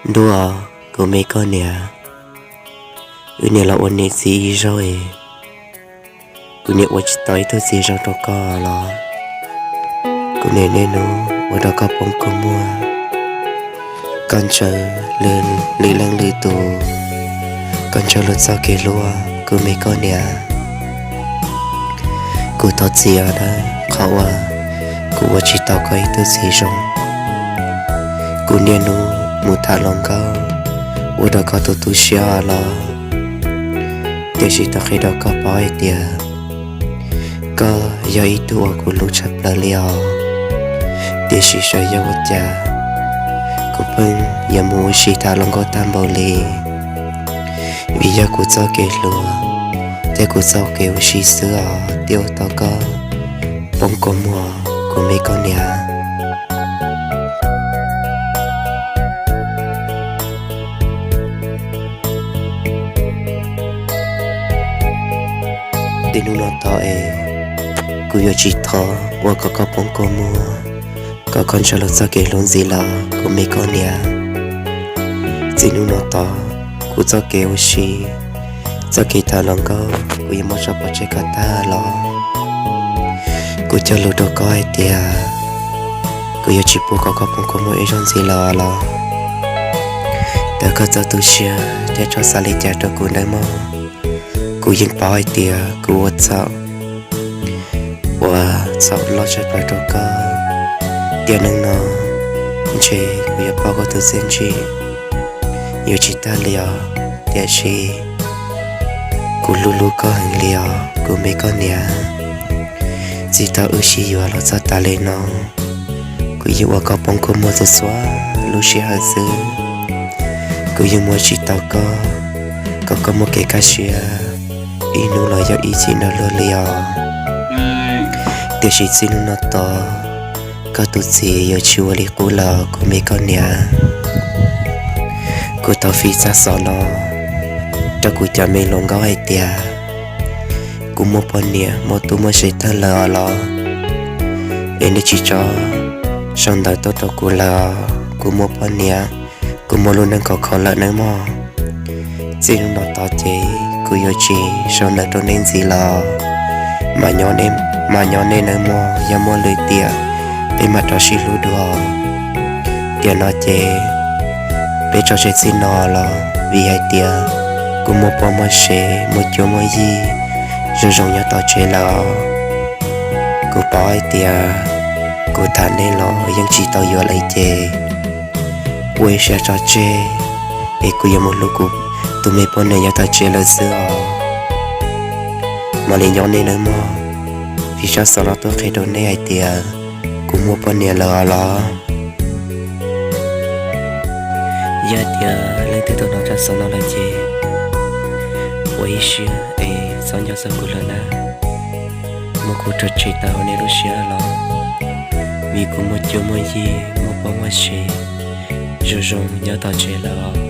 Ntuj, kuv me koj niam, wb niam los ua niam txiv ib zaug es kuv niam ua tsis tau ib tug txiv zoo rau koj los, kuv niam niaj hnub ua rau koj poob kua muag, koj ntshaw lwm leej lwm tus, koj ntshaw luag txoj kev hlub, kuv me koj niam. Kuv thov txim os na, qhov uas kuv ua tsis tau koj ib tug txiv zoo. Kuv niaj hnub mus tham hluas nkauj ua rau koj tu tu siab os los, tiam sis tau qhia rau koj paub hais tias koj yog ib tug uas kuv hlub tshaj plaws li os. Tiam sis xyov yog ua cas kuv pheej yuav mus ua si tham hluas nkauj tag npaum li, vim yog kuv txoj kev hluas thiab kuv txoj kev ua si xwb os thiaj ua tau koj poob kua muag, kuv me koj niam. Txij hnub no tod es kuv yuav tsis thov ua kom koj poob kua muag, kom koj ntshaw luag txoj kev hlub ntxiv lawm, kuv me koj niam. Txij hnub no tod, kuv txoj kev ua si, txoj kev tham hluas nkauj, kuv yuav muab tso pov tseg kom tag los, kuv cog lus rau koj hais tias kuv yuav tsis pub kom koj poob kua muag ib zaug ntxiv lawm los. Txawm koj txoj tu siab thiab txoj xav li cas rau kuv nawb mog, kuv yeej paub hais tias kuv ua txhaum, ua txhaum loj tshaj plaws rau koj. Tiam neej no ntshe kuv yuav pauj koj tus txiaj ntsig yuav tsis tag li os, tiam sis kuv hlub hlub koj heev li os, kuv me koj niam. Txij thaum wb sib yuav los txog tas li no, kuv yeej ua koj poob kua muag txhua txhua lub sij hawm xwb. Kuv yeej muab tsis tau koj kom koj muaj kev kaj siab ib hnub los yog ib chim ntau luaj li os. Tiam sis txij hnub no tod, koj tus txiv yuav tsis ua li qub lawm, kuv me koj niam. Kuv thov fij txoj xov no rau kuv cov me hluas nkauj hais tias kuv muaj poj niam muaj tub muaj se tag lawm os los, es nej tsis tso sau ntawv tuaj rau kuv lawm os. Kuv muaj poj niam, kuv muaj lub neej khov kho lawm nawb mog. Txij hnub no tod ces kuv yuav tsis sau ntawv rau nej ntxiv los, mam nyob nej nawb mog. Yog muaj lwm tiam peb mam rov sib hlub dua. Tiam no ces peb tso tseg txij no los, vim hais tias kuv muaj poj muaj sev, muaj cuab muaj yig zoo zoo nyob tom tsev lawm os. Kuv paub hais tias kuv tham nej los yeej tsis tau yuav lawm ces ua ib siab tso tseg, es kuv yuav mus hlub kuv tus me poj niam nyob tom tsev lawm xwb os. Mam li nyob nej nawb mog. Fij txoj xov no tuaj qhia rau nej hais tias kuv muaj poj niam lawm os los. Yog tias leej twg tau hnov txoj xov no lawm ces ua ib siab es txhob nco txog kuv lawm na. Muab kuv rau tseg tau hauv nej lub siab los, vim kuv muaj cuab muaj yig, muaj poj muaj sev zoo zoo nyob tom tsev lawm os.